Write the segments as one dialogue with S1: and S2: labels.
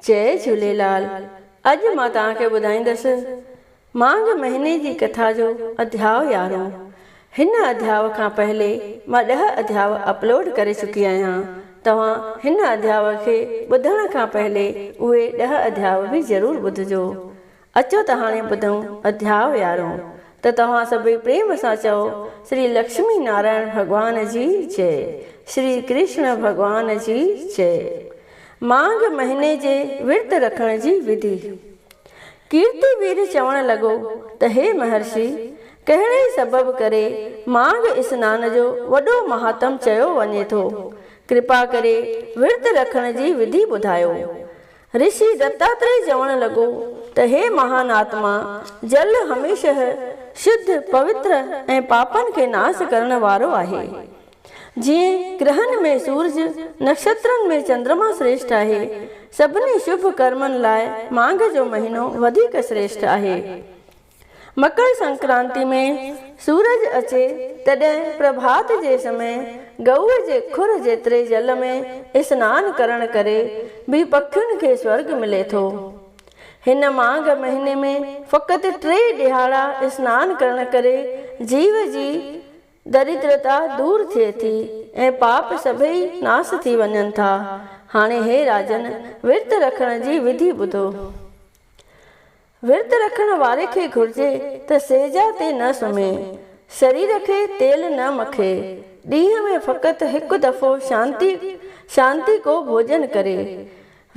S1: جئي جهوليلال اڄ مان توهان کي ٻڌائيندس مانگهه مهيني جي ڪٿا جو اڌياء يارهون. هن اڌياء کان پهلي مان ڏهه اڌياء اپلوڊ ڪري چڪي آهيان توهان هن اڌياء کي ٻڌڻ کان پهلي اهي ڏهه اڌياء به ضرور ٻڌجو. اچو ته هاڻي ٻڌون اڌياء يارهون ته توهان سڀئي پريم سان چئو شري لڪشمي نارائڻ ڀڳوان جي جئي شري ڪرشن ڀڳوان جي جئي. مانگهه مهيني جي ورت رکڻ جي وڌي. ڪيرتي وير چوڻ لڳو ته هي مهرشي! ڪهڙي سبب ڪري مانگهه اسنان جو وڏو مهاتم چيو وڃي ٿو؟ ڪرپا ڪري ورت رکڻ جي وڌي ٻڌايو. رشي دتاتري چوڻ لڳو ته هي مهان آتما! جل هميشه شڌ، پوتر ۽ پاپن کي ناس ڪرڻ وارو آهي. جيئن گرهن ۾ سورج، نکشترن ۾ چندرما سريشٺ آهي، سڀني شڀ ڪرمن لاء مانگهه جو مهينو وڌيڪ سريشٺ آهي. مڪر سنڪرانتي ۾ سورج اچي تڏهن پرڀات جي سمي گئوء جي کر جيتري جل ۾ اسنان ڪرڻ ڪري به پکين کي سورڳ ملي ٿو. هن مانگهه مهيني ۾ فقط ٽي ڏهاڙا اسنان ڪرڻ ڪري جيو جي دريدرتا دور ٿئي ٿي ۽ پاپ سڀئي ناس ٿي وڃن ٿا. هاڻي هي راجن! ورت رکڻ جي وڌي ٻڌو. ورت رکڻ واري کي گهرجي ته سيجا تي نه سمهي، شرير کي تيل نه مکي، ڏينهن ۾ فقط هڪ دفعو شانتي شانتي ڪو ڀوڄن ڪري.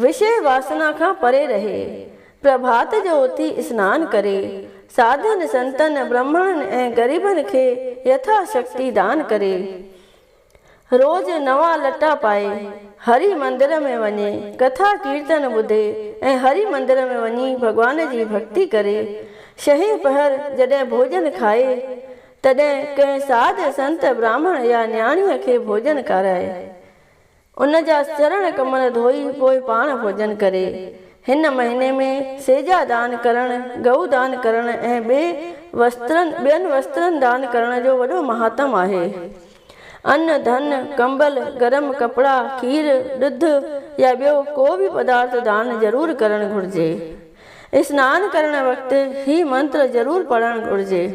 S1: وشيه واسنا کان پري رهي، پرڀات جو اٿي اسنان ڪري، ساڌن سنتن، برهمڻن ۽ غريبن کي يٿا شڪتي دان ڪري. روز نوان لٽا پائي، هري مندر ۾ وڃي، ڪٿا ڪيرتن ٻڌي ۽ هري مندر ۾ وڃي ڀڳوان جي ڀڳتي ڪري. ڇهين پهر جڏهن ڀوڄن کائي، تڏهن ڪنهن ساڌ سنت، براهمڻ يا نياڻيء کي ڀوڄن کارائي. ان جا چرڻ ڪمل ڌوئي پوء پاڻ ڀوڄن ڪري. هن مهيني ۾ سيجا دان ڪرڻ، گئو دان ڪرڻ ۽ ٻئي وسترن ٻين وسترن دان ڪرڻ جو وڏو مهاتم آهي. ان، ڌن، ڪمبل، گرم ڪپڙا، کير، ڏڌ يا ٻيو ڪو به پدارٿ دان ضرور ڪرڻ گهرجي. اسنان ڪرڻ وقت هي منتر ضرور پڙهڻ گهرجي.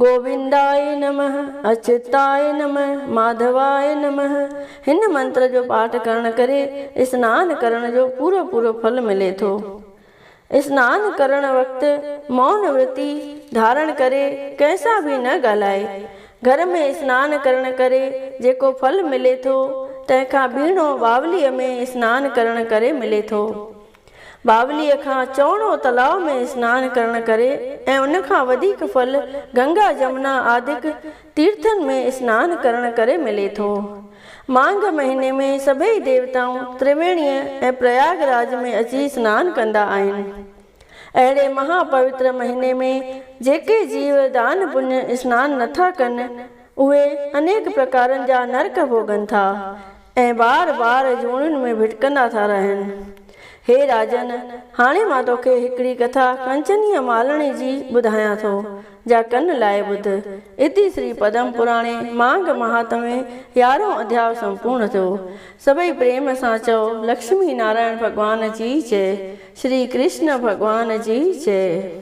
S1: گوونداء نمه، اچتاء نمه، ماڌواء نمه، هن منتر جو پاٺ ڪرڻ ڪري اسنان ڪرڻ جو پورو پورو ڦل ملي ٿو. اسنان ڪرڻ وقت مون ورتي ڌارڻ ڪري ڪنهن سان به نه ڳالهائي. گهر ۾ اسنان ڪرڻ ڪري جيڪو ڦل ملي ٿو، تنهن کان ٻيڻو ٻاوليء ۾ اسنان ڪرڻ ڪري ملي ٿو. ٻاوليء کان چوڻو تلاء ۾ اسنان ڪرڻ ڪري ۽ ان کان وڌيڪ ڦل گنگا جمنا آدڪ تيرٿن ۾ اسنان ڪرڻ ڪري ملي ٿو. مانگهه مهيني ۾ سڀئي ديوتائون ترويڻيء ۽ پرياگ راج ۾ اچي اسنان ڪندا آهن. اهڙي مها پوتر مهيني ۾ جيڪي جيو دان پڃ اسنان نٿا ڪن، اهي انيڪ پرڪارن جا نرڪ ڀوڳن ٿا. ۽ بار بار جوڻين ۾ ڀٽڪندا ٿا رهن. هي راجن! هاڻي مان توکي هڪڙي ڪٿا ڪنچنيء مالڻي جي ٻڌايان ٿو، جا ڪن لائي ٻڌ. اتي شري پدم پراڻي مانگهه مهاتمي يارهون اڌياء سمپورڻ ٿيو. سڀئي پريم سان چئو، لڪشمي نارائڻ ڀڳوان جي جئه، شري ڪرشن ڀڳوان جي جئه.